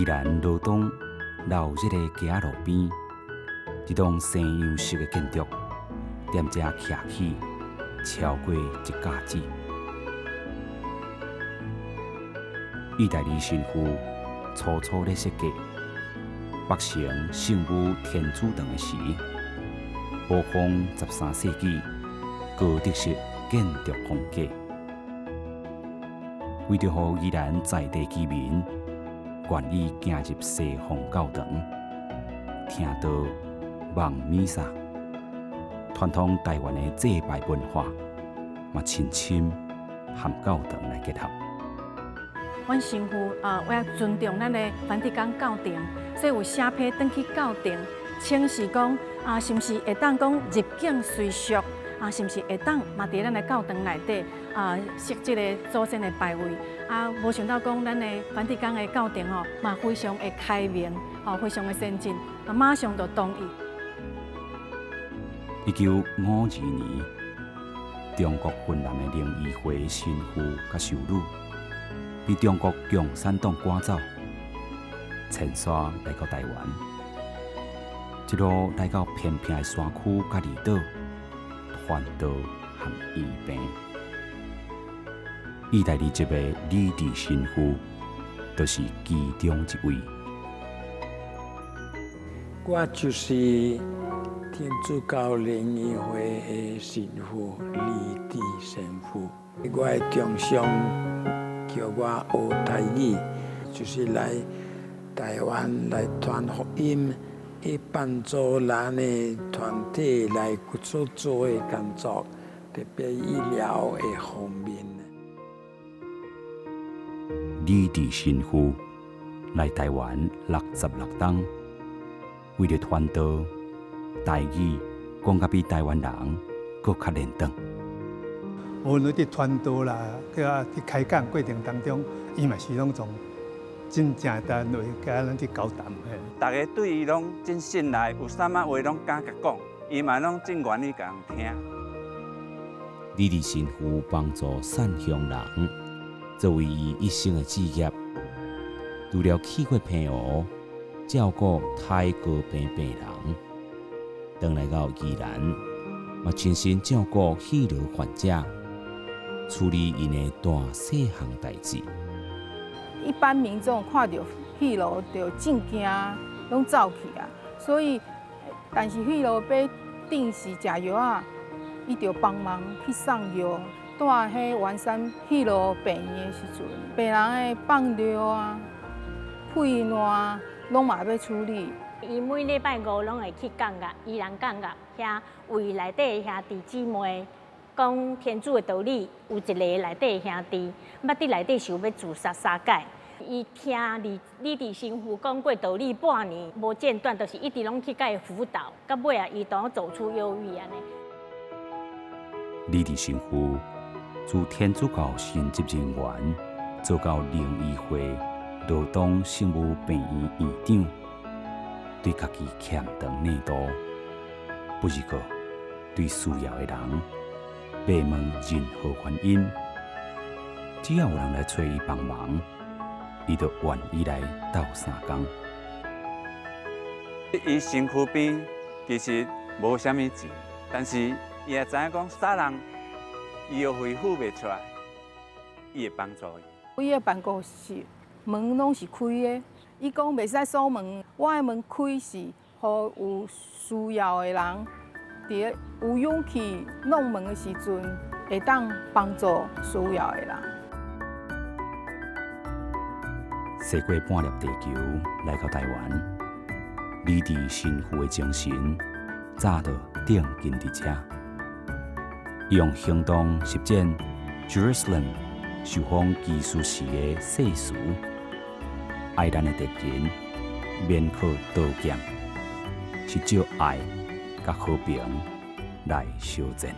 宜蘭羅東鬧熱的街仔路邊，一棟西洋式的建築，踮遮徛起超過一甲子。意大利神父初初咧設計北城聖母天主堂的時，模仿13世紀哥德式建築風格，為著予宜蘭在地居民願意行入西方教堂，聽道、望彌撒，傳統台灣的祭拜文化，嘛深深和教堂來結合。阮神父啊，我要尊重咱的梵蒂岡教廷，所以有寫批轉去教廷，請示講啊，是毋是會當講入境隨俗啊？是毋是會當嘛佇咱的教堂內底啊設這个祖先的牌位？啊，無想到講咱的梵蒂岡的教廷吼，嘛非常的開明，吼非常的先進，啊馬上就同意。1952年，中國雲南的靈醫會神父佮修女，被中國共產黨趕走，遷徙來到台灣，一路來到偏僻的山區佮離島，傳道和醫病。意大利籍的李治神父，就是其中一位。我就是天主教靈醫會的神父李治神父。我的長上叫我學台語，就是來台灣來傳福音，去幫助咱的團體來所做的工作，特別醫療的方面。李治神父來台灣66冬，為著傳道，台語講甲比台灣人閣較輪轉。無論佇傳道啦，佮佇開講過程當中，伊嘛是攏總真正單位佮咱去交談。逐家對伊攏真信賴，有啥物話攏敢共講，伊嘛攏真願意共人聽。李治神父幫助善鄉人，作為伊一生的志業。除了去過澎湖照顧台高病病人，轉來到宜蘭，嘛親身照顧虛瘻患者，處理𪜶的大細項代誌。一般民眾看著虛瘻就真驚，攏走去啊。所以，但是虛瘻欲定時食藥仔，伊就幫忙去送藥。蹛彼圓山虛瘻病院的時陣，病人的放尿啊、屁爛攏嘛欲處理。伊每禮拜五攏會去講樂，宜蘭講樂，遐為內底兄弟姊妹講天主的道理。有一個內底兄弟，捌佇內底想欲自殺三擺。伊聽李李治神父講過道理半年無間斷，就是一直攏去共伊輔導，到尾啊，伊當走出憂鬱按呢。李治神父自天主教神職人員做到靈醫會羅東聖母病院院長，對家己欠長領度，不是過對需要的人，袂問任何原因，只要有人來揣伊幫忙，伊就願意來鬥相共。伊身軀邊其實無啥物錢，但是伊也知影講啥人醫藥費付袂出來，伊會幫助伊。伊的辦公室門攏是開的，伊講袂使鎖門，我的門開是予有需要的人，佇有勇氣弄門的時陣，會當幫助需要的人。踅過半粒地球來到台灣，李治神父的精神早就釘根佇遮，用行動實踐 Jerusalem 受封基督時的誓詞，愛咱的敵人，免靠刀劍，是藉愛佮和平來相戰。